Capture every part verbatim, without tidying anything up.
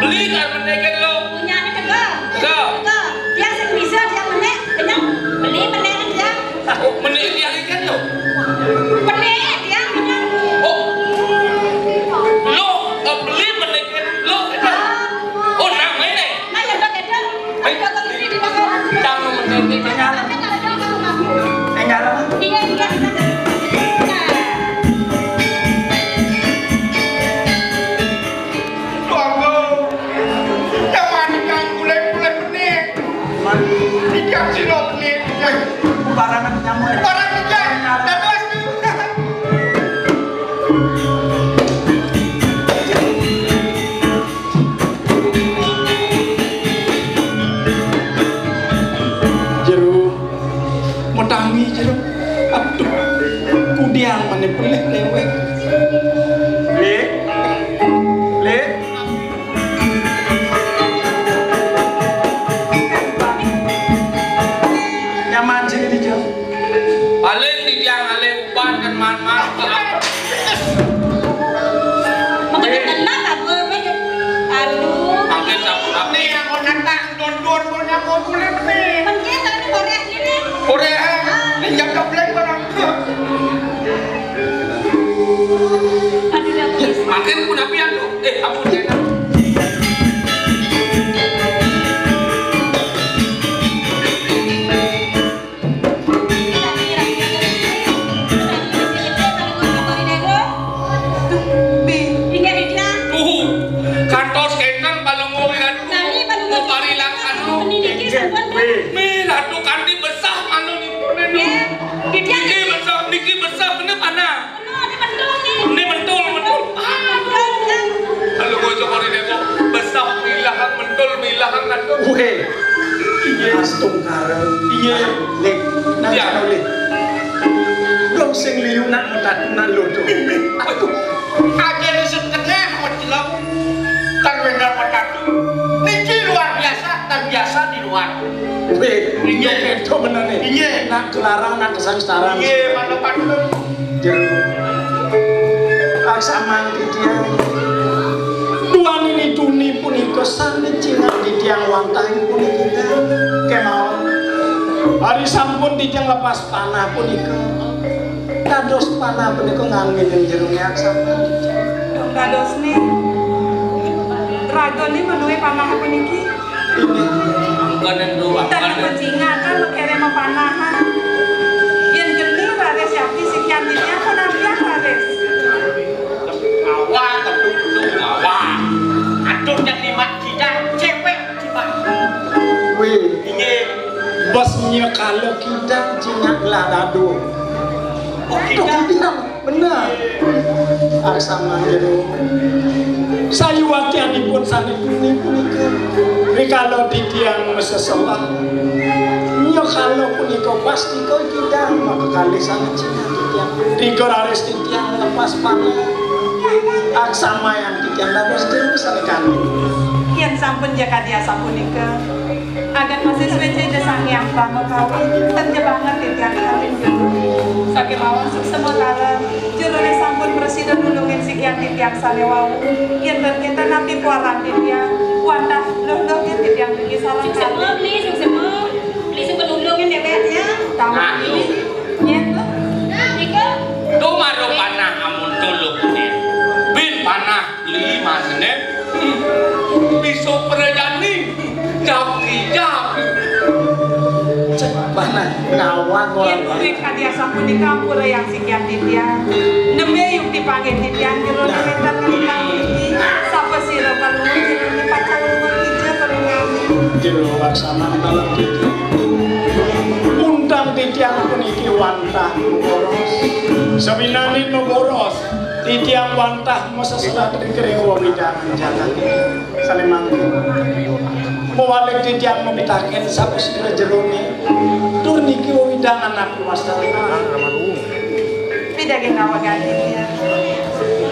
Beli kan menék kén lo? Punyané teka. Teka. Teka. Tiang sing bisa, tiang menék, kenyang. Beli menék tiang. Oh, menék tiang ikan lo. Menék tiang kenyang. Oh. Lo, eh, beli menék kén lo, kenyang. Oh, nang menék. Ayo, Dok, Dok. Ayo, Dok, ini di bawah. Jangan menék, kenyang. Kenyang. Iya, iya, iya. Nah. Tunggu. Nyamani kang kulih-kulih benik. Iki sira benik. Barangan nyamuk. Barang iki. Dados. Jero. Metangi jero. Aduh. Kudiang meneh pelih lewek. Lek. Lek. Nyaman sih ini, Jeng. Paling di tiang alih uban kan man-man. Makanya tenang apa, Bang? Aduh. Mangkin sampun abdi. Nih, yang mau nantang, don-don, mau nyamuk, boleh, nih. Mungkin tadi Korea ini. Korea. Ah. Ini jam dobleng, Bang. Aduh, ya, mangkin pun api anu. Eh, ampun, Jeng. Tuh, kantos kénten Palungguh Ratu. Nami Palungguh Ratu. Parilaksana. Niki sampun. Wih. Mih, Ratu kanthi besah manunipun. Nggih. Niki besah, niki besah bener panah. Ini mentul, mentul. Ah, aduh. Kalau gua coba ini kok besah milahang, mentul milahang, aduh. Weh. Iya. Astungkara. Iya. Lek, nang iya. Kono, Lek. Dong sing liu nak metat nak lho, Dong. Aduh. Aja disut tengah, mecelok. Kan bener metat. Niki luar biasa, tan biasa di luar. Weh, iya, iya, bener nih. Iya. Nak kelarang, nak kesangsaran. Iya, mana Pak Dulur? Jero. Aksamang titiang. Duaning tuni punika sané cingak titiang wantah puniki kémawon. Ari sampun titiang lepas panah punika. Dados panah punika nganggé ing jeroné aksamang titiang. Dong dadosné. Ragané menuhi panah puniki. Inggih. Angkana duwah. Tan pecingakan lo kere mapanahan. Yén geni raris yakti sikian dini apa nampian raris? Awak, aduh, awak. Aduh, yang lima kidang cewek, lima. Wih. Inggih. Bos nyekala kidang cingak lah dadu. Oh, aduh, kidang. Kidang. Bener. Aksama jero. Sayuwaktianipun sané tuni punika. Rikala titiang maseselah. Nyekala punika pastika kidang makakalih sané cingak titiang. Rika raris titiang lepas panah. Aksama yang titiang dados jero sané kami. Yén sampun jakadi asapunika. Agan masih suwéca Ida Sang Hyang Brahma Kawi, ten jebanget titiang kalih jero. Sakémawon suksma taler, jeroné sampun prasida nulungin sikian titiang sané wau. Yén ten kénten napi kuwaran titiang, wantah luh-luh yén titiang dugi salah. Suksma, kalih. Beli, suksma. Beli suka nulungin déwék ya. Taman ini. Yén, Bu. Nika. Tuh maro panah amun tulung, Nen. Bin panah. Lima senin. Bisa prajani. Jam tiga. Cek panah ngawang. Yén ora. Ring kadi asapunika ampura yang sikian titiang. Nembé yukti panggih titiang jero. Nah. Wénten ngenikang iki. Sapa sira Palungguh jero pacang lumur kija Palungguh. Jero laksaman malam iki. Undang titiang puniki wantah boros. Sawinane boros. Titiang wantah maseselah ring wewidangan jagat sane mangkin. Mawalik titiang mapitaken sapasira jerone. Tur niki wewidangan napi wastane. Pidaging awagan titiang.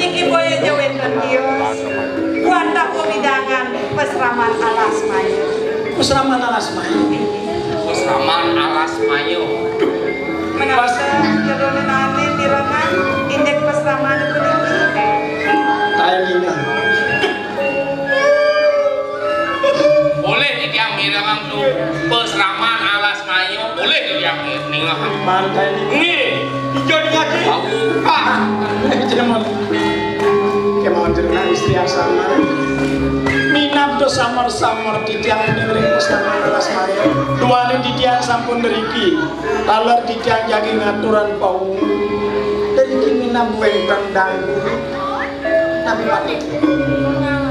Niki boya ja wenten tios. Wantah wewidangan pasraman alas maya. Pasraman alas maya. Pasraman alas maya. Menawi jerone nane mirengang indik pasraman puniki. Taelingan. Mantai niki. Nggih. Ijo ngaji. Wau. Ah, jemot. Kemawon jenengan istri asama. Minab do samar-samar titiang ring pustaka Lasmaya. Duaning titiang sampun ngriki. Taler titiang jagi ngaturan pawu. Ngriki minab wénten dangu. Tapi patut.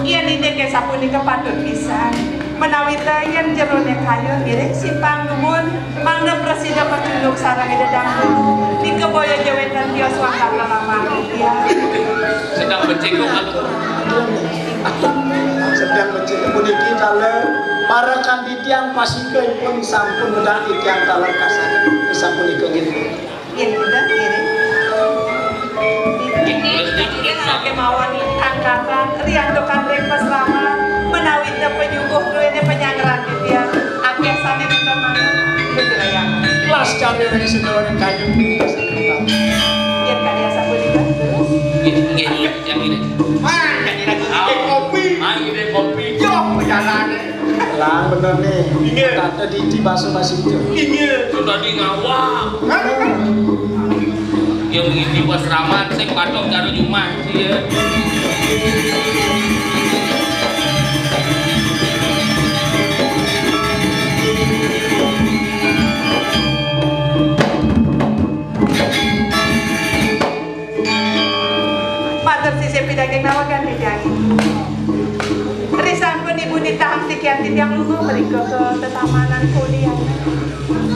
Yén indik sapunika patut pisan. Menawi ta yén jeroné kayun ngiring simpang dumun, mangda prasida pacunduk sareng Ida Dang Guru, nika boya ja wénten tios wangkal lelaman titiang. Sedang becik kok. Sedang becik. Puniki taler parekan titiang pasika ipun sampun medal titiang taler kasar. Sapunika ngiring. Nggih, Ida, ngiring. Nggih, kemawon kangkatan, riantukan ring pasraman, menawi ta panyuguh duwéné panyanggeran titiang, akéh sané minta manut, lugrayang. Las cari ring sedaya kayu. Yén kadi asapunika. Nggih, nggih, nggih, yang ini. Mang, jadi lagi kopi. Mang, ini kopi. Yo, perjalanan. Lah, bener nih. Inggih. Kata Didi basa-basi itu. Inggih. Sudah di ngawak. Hah? Yang ini pasraman, sing patok karo jumah, ya. Matur sisip pidaging nawegan titiang. Risampun ibu nitahang sikian titiang lunga mrika ka tetamanan kuliah.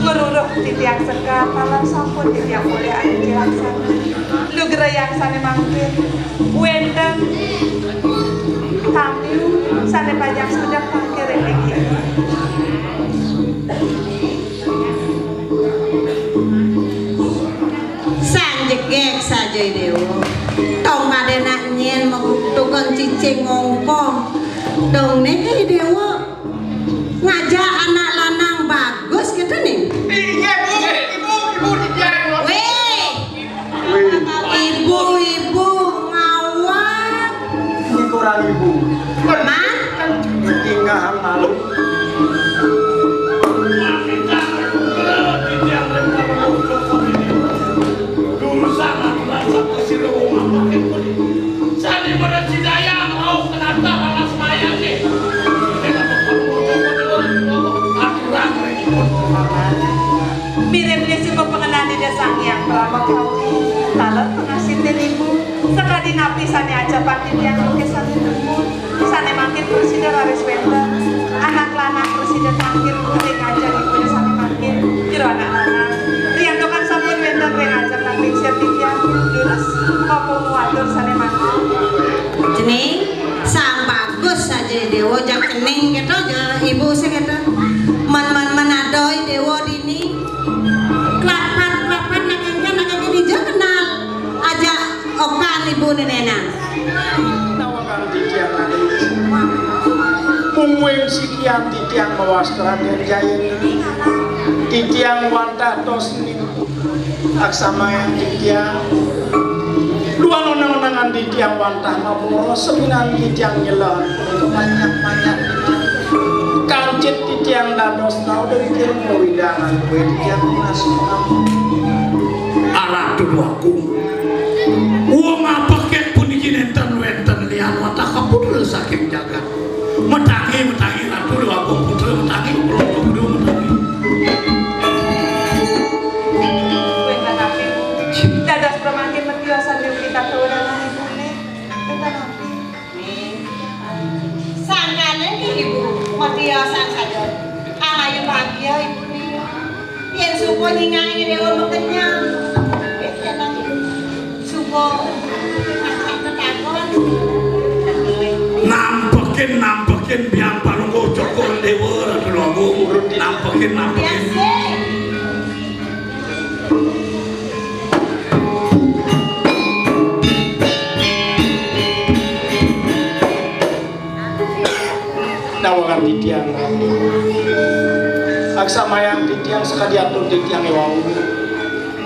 Ngruruh titiang sekar, taler sampun titiang polih anu cilaksana. Lugrayang sané mangkin, wénten kami sané pajang sudah pangkir ring niki. Sang jegég saja, I Déwa. Tong kadén nak nyén tukang cicing ngongkong. Dong né ka, I Déwa. Ngajak anak lanang bagus gitu nih. Inggih, Bu. Ibu, ibu, di tiang. Wéh. Ibu-ibu ngawak. Ini kurang ibu. Man? Tinggahan malu. Sane mara cidayang rauh kenata lalas mayane. Aturan ring ipun. Mirip ring sing pangenan Ida Sang Hyang Parama Kawi, taler pangasih ibu. Sakadi napi sane acapan titiang lukisan ipun, sane mangkin prasida raris wenten. Anak lanang prasida tangkil ring ajeng ipun sane mangkin. Jero anak lanang, riantukan sampun wenten ring ajeng lan lingsir titiang, durus mapungu atur sane mangkin. Cening, sang bagus saja Dewa, jak cening keto, ja ibu sing keto. Men, men, men adoh Dewa dini. Klapat, klapat, nak engken, nak engken, ija kenal. Aja okan ibu nenena. Nawegang titiang adi. Mungguing sikian titiang mawasta Raden Jayendra. Titiang wantah tos ning aksamayang titiang. Duan onang-onangan titiang wantah maporo, seminan titiang nyelan. Banyak-banyak. Kancit titiang dados tau dari kira mawidangan kue titiang masuk. Aratu Agung. Wong apakeh puniki nenten wenten lian watah kaputra saking jagat. Metangi, metangi, Ratu Dewa Agung Putra, metangi, Putra Putra, metangi. Wenten api, Bu. Dados pramangkin metiasan Dewi kita kewenangan Ibu, nggih. Wenten api. Sangkane ke Ibu, metiasan saja. Ayo bahagia Ibu nih. Yen suka nyingangi Dewa makenyang. Wis, enak. Suka masak ketakon. Nampekin, nampekin biang palungguh cokor Dewa, Ratu Agung. Nampekin, nampekin. Biasa. Nawangan titiang. Aksamayang titiang sakadi atur titiang ewau.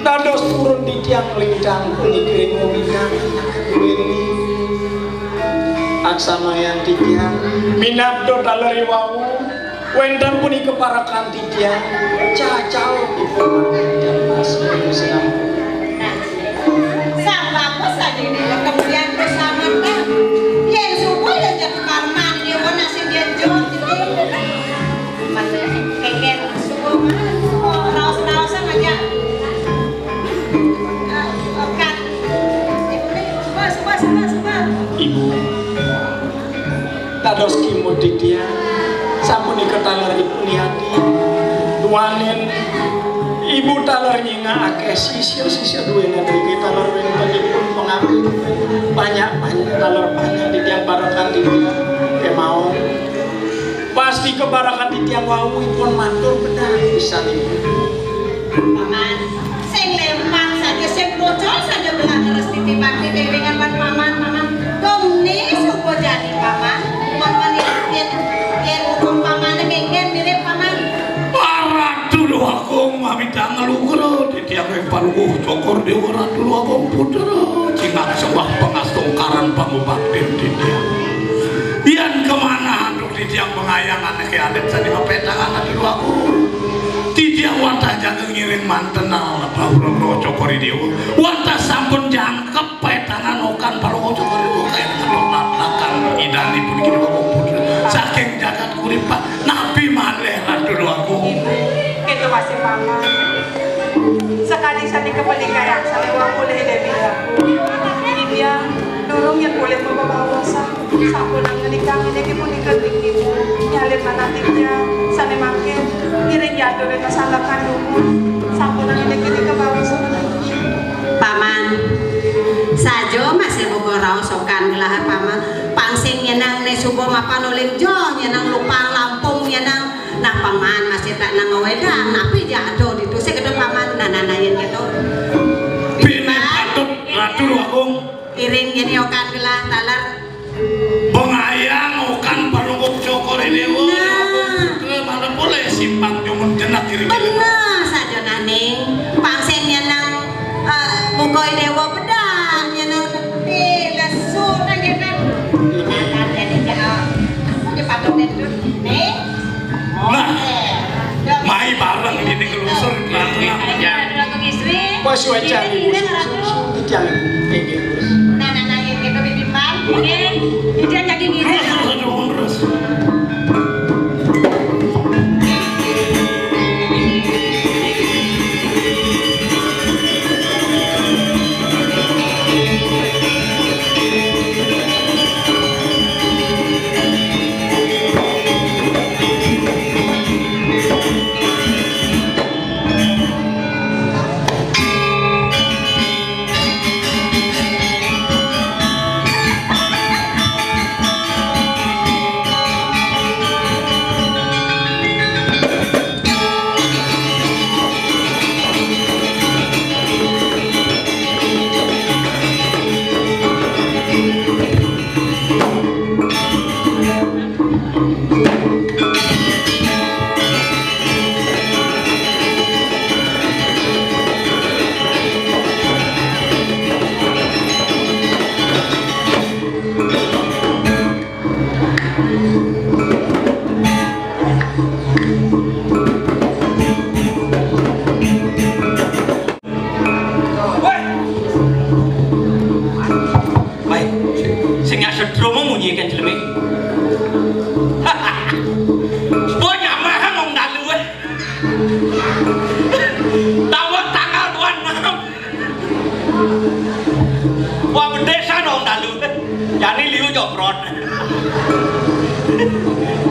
Dados purun titiang lintang puniki ring wewidang weni. Aksamayang titiang minabda taler ewau. Wénten punika parekan titiang, cacah dipun. Nah, sabab saja ini kemudian keselamatan. Yén subuh ya jek karman dia wana sing dia jot ini. Mas kéngkén subuh mah, oh, raos-raosan aja. Ah, okat. Ibu, subuh, subuh, subuh, subuh. Ibu. Dados kimud titiang, sapunika taler dipuniati. Duaning ibu taler nyingakake sisya-sisya duene mriki taler wéntenipun pengabdi. Banyak-banyak taler banyak titiang parekan titiang kemawon. Pasti keparakan titiang wau ipun matur bedah pisan ibu. Paman, sing lempang saja, sing bocor saja belah leres titipan titiwingan ban paman, paman. Dong ni suko jani paman, paman yén, yén hukum paman mengken mirip paman. Ratu Déwa Agung mamita ngelugra titiang ing Palungguh Cokor Déwa Ratu Déwa Agung putra cingak sembah pangastungkaran pangubaktin titiang. Yén kemana Titiang pengayang anake alit sane mapetangan ati luaku. Titiang wantah jaga ngiring manten ala Prabu Cokor Dewa. Wantah sampun jangkep petangan okan Prabu Cokor Dewa kaya ngetok natakan idanipun kini Bapak Putra. Saking jagat Kuripan napi malih Ratu luaku. Ibu, kita masih paman. Sekali sani kepenikayang sane wau olih Dewi Ratu. Titiang durung yen olih mababaosan. Sampunang ngenikang iniki punika ring ibu, nyalin manah titiang, sane mangkin ngiring yadure masandekan dumun. Sampunang iniki nika baosan ring ibu. Paman, saja masih boga raos okan gelahar paman. Pang sing nyenang ne suba mapan uling joh, nyenang lupang lampung nyenang. Nah, paman masih tak nang ngawedang, napi jatuh ditu sing gedhe paman. Nah, nah, nah, yen gitu. Bini patut Ratu Agung. Iring jani okan gelah taler. Bengayang okan Palungguh Cokor Dewa. Nah. Putra mana boleh simpang jumun jenak iring. Bener saja naning. Pang sing nyenang, eh, Bukoy Dewa bedah nyenang. Eh, lesu nang nyenang. Makan jani jauh. Aku je patut itu. Nih. Nah, mai bareng dini ngelusur. Pas wacan ibu susu, ibu jangan. Nah, nah, nah, ini kebibiman. Ini dia jadi gini. Terus, terus, terus, terus. Woi. Mai, sing nyasedro mau munyi kan jelemi. Bo nyamah wong dalu, eh. Tawang tanggal dua enam. Wah, bedesan wong dalu. Jani liu joprot.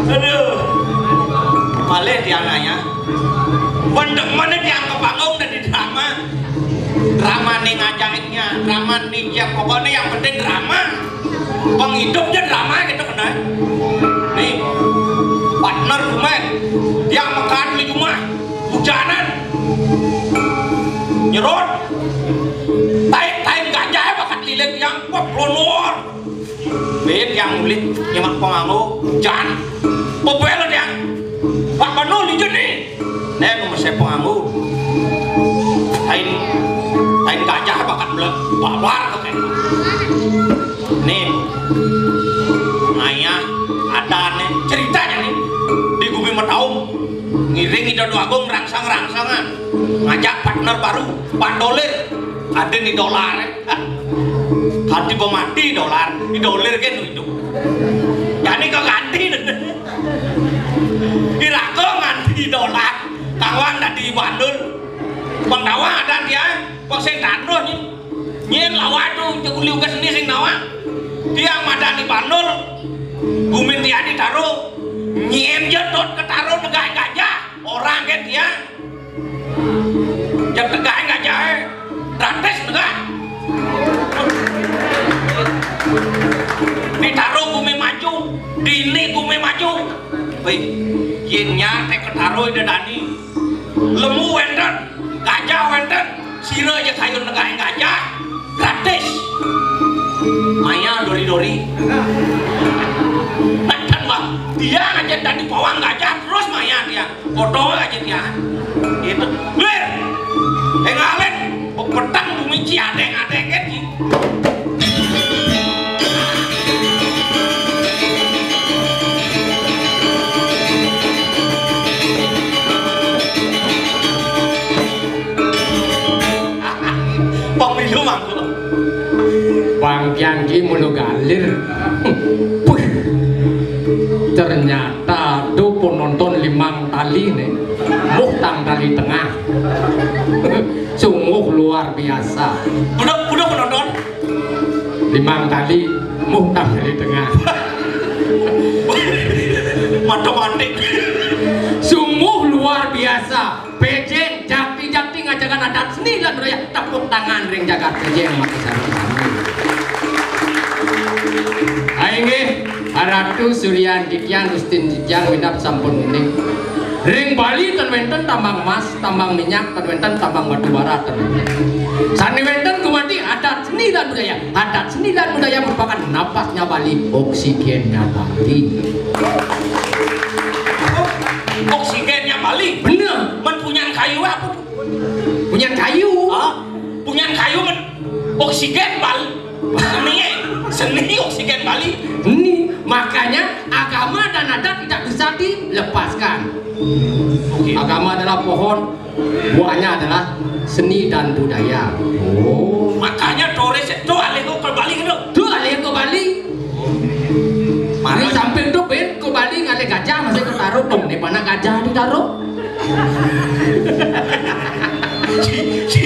Aduh. Malih tiang nanya. Pendek mana tiang ke panggung dari drama. Drama ning ajaibnya, drama ning ya, pokoknya yang penting drama. Penghidupnya drama gitu kena. Nih, partner kumen. Tiang mekan beli rumah. Hujanan. Nyerot. Tain-tain gajah bakat lilit yang kuat blonor. Bit yang ulit nyemak penganggo jan. Bebel yang. Pak Bano lijen nih. Nek nomor saya penganggo. Tain tain gajah bakat melek babar kok. Nih. Ngayah ada nih ceritanya nih. Di Gumi Metawa Ngiring Ida Déwa Agung rangsang-rangsangan. Ngajak partner baru, Pak Dolir. Ada nih dolar. Tadi pemati dolar, di dolir kan hidup. Jadi kok ganti. Irako nganti dolar. Kawang tadi bandul. Bang Dawa ada dia, kok sing taruh nih. Nyén lawan tu, cek uliu ka seni sing nawang. Tiang madani bandul, gumin tiang ditaruh. Nyén ja dot ketaruh negak gajah. Orang kan tiang. Jam tegak gajah, eh. Gratis negak. Ditaruh gumin maju, dini gumin maju. Wih, yén nya té ketaruh Ida Dani. Lembu wénten, gajah wénten, sira ja kayun negak gajah, gratis. Maya dori-dori. Nah, kan, Bang, dia aja tadi pawang gajah, terus maya dia. Foto aja dia. Gitu. Lir. Engalen, petang bumi ci adeng-adeng kan, Ci. Pemilu mangku. Bang Tiang ki mulu galir. Puh. Ternyata tuh penonton limang tali nih. Muhtang tali tengah. Sungguh luar biasa. Udah, udah penonton? Limang tali, muhtang tali tengah. Matematik. Sungguh luar biasa. Pejeng, jakti-jakti ngajakan adat seni lan budaya. Tepuk tangan ring jagat Pejeng, maka sami-sami. Inggih, Ratu Suryan titiang, Gustin titiang, minab sampun uning. Ring Bali ten wénten tambang emas, tambang minyak, ten wénten tambang batu bara, ten wénten. Sané wénten gumanti adat seni lan budaya. Adat seni lan budaya merupakan napasnya Bali, oksigennya Bali. Oksigennya Bali? Bener. Men punyan kayu apa tuh? Punyan kayu. Hah? Punyan kayu men oksigen Bali. Seni, seni oksigen Bali. Ini makanya agama dan adat tidak bisa dilepaskan. Oke. Agama adalah pohon, buahnya adalah seni dan budaya. Oh. Makanya turis itu alih ke Bali gitu. Tuh alih ke Bali. Di samping tuh ben ke Bali ngalih gajah masih ketaruh dong. Nih mana gajah ditaruh? Ci, ci.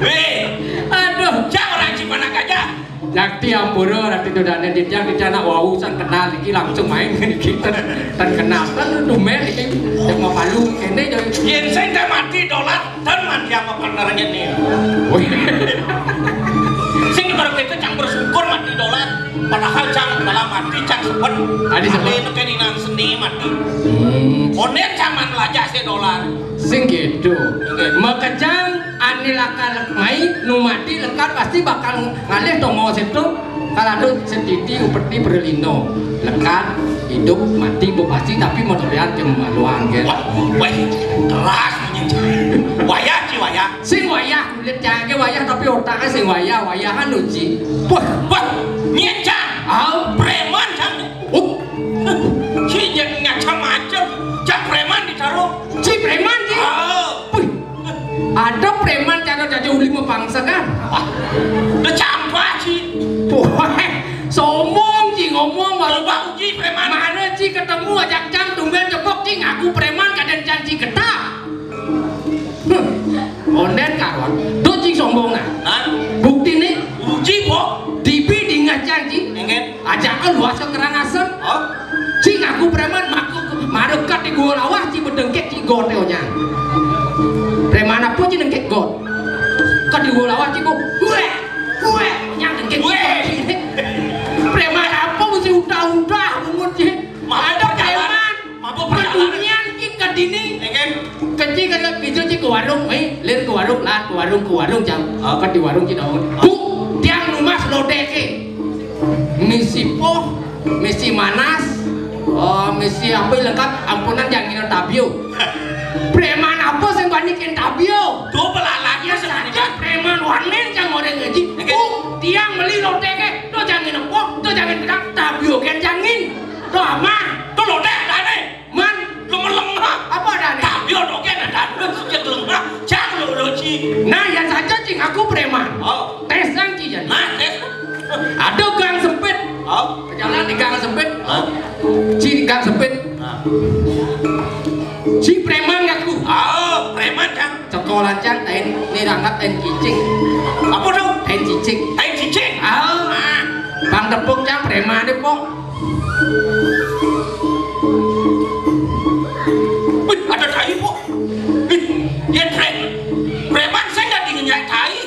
Wéh, aduh, jangan orang ci mana gajah. Jakti ampura, Ratu Dodane titiang, titiang nak wau sang kenal iki langsung main iki ten, ten kenal. Ten dumel iki yang mau palu kene yo. Yén sing tak mati dolar, ten mati sama partnernya nih. Wih. Sing kalau kita cang bersyukur mati dolar, padahal cang dalam mati cang sebet. Adi sebet. Adi itu keninan seni mati. Hmm. Onen cang man lajak si dolar. Sing gitu. Oke. Makejang ane lakar mai nu mati lekar pasti bakal ngalih tongo situ. Kalau ada setiti upeti berlino lekar hidup mati bepasti tapi motorian ke maluan gitu. Wah, wah, keras ini. Wayah ci wayah. Sing wayah kulit cangke wayah tapi otaknya sing wayah wayahan lo ci. Wah, wah, nyencang. Au preman cang. Oh. Ci jadi macam-macam. Cang preman ditaruh. Ci preman ci. Oh. Wih. Ada preman cara jaja uli mapangsa kan? Wah, udah campur ci. Wah, sombong ci ngomong malu. Coba uji preman. Mana ci ketemu ajak cang tumben jebok ci ngaku preman kadang cang ci getah. Huh. Onden karon, do ci sombong nah. Hah? Bukti nih. Uji po. Dibi dingah cang ci. Enggak. Ajak ke luas ke kerang asem. Oh. Ci ngaku preman, maku maru kat di gua lawah ci bedengkek ci got yo nyang. Preman apa ci dengkek got? Kat di gua lawah ci got. Weh, weh, nyang dengkek. Weh. Preman apa mesti udah-udah bungut ci. Ada preman. Mabuk perjalanan. Kedunian ki kedini. Enggak. Keci kena pijo ci ke warung, eh, lir ke warung, lah ke warung, ke warung jam. Oh. Kat di warung ci dong. Bu, tiang numas lodeke. Misi poh, misi manas, oh, misi apa lengkap, ampunan jangan ngino tabio. Preman apa sing banikin tabio? Tuh pelalanya sengaja. Preman wanen cang orang ngaji. Oke. Oh, tiang meli lodeke, tuh jangan apa, tuh jangan tegang, tabio kan jangan. Tuh aman. Tuh lodek ada nih. Man. Lu melem ha. Apa ada nih? Tapi Kang Sepit. Si preman ngaku. Ah, preman, Cang. Sekolah, Cang, tain, ini rangkap tain cicing. Apa tuh? Tain cicing. Tain cicing? Ah. Bang tepuk, Cang, preman deh, Pok. Wih, ada tai, Pok. Wih, ya, pre-, preman saya nggak diinjak tai.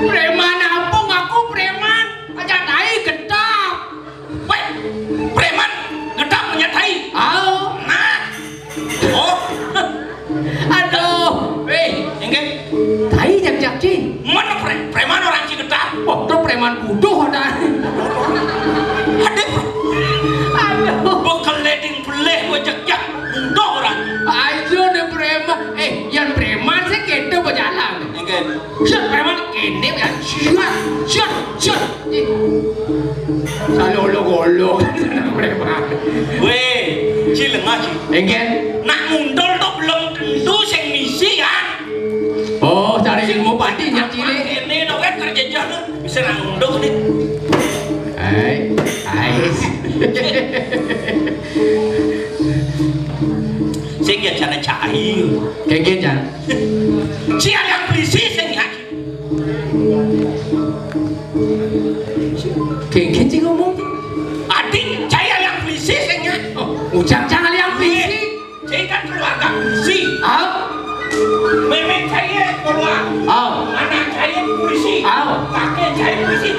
Preman apa ngaku preman? Aja tai gedap. Weh, preman gedap punya tai. Oh. Nah. Oh. Aduh, weh, enggak. Tai jak jak cing. Mana pre-, preman orang Cigedar? Wah, tuh preman buduh ada. Ada, bro. Aduh. Bekeleding beleh gua jejak buduh orang. Ayo deh preman. Eh, yang preman sih kita berjalan. Enggak. Siap preman kene ya. Siap, siap, siap. Salah olok-olok. Preman. Weh, cilengah sih. Enggak. Nak muntul tuh belum tentu sing misi ya. Oh, cari ilmu pati nyak cilik. Ini dong kan kerja jalan bisa nang unduk nih. Hai, hai. Sing ya cara cai. Kengken, Jan. Si ada yang berisi sing ya. Kengken sih ngomong. Adik, saya yang berisi sing ya. Oh, ujang jangan yang berisi. Saya kan keluarga polisi. Ah? Meme saya keluar. Ah. Anak saya polisi. Ah. Kakek saya polisi.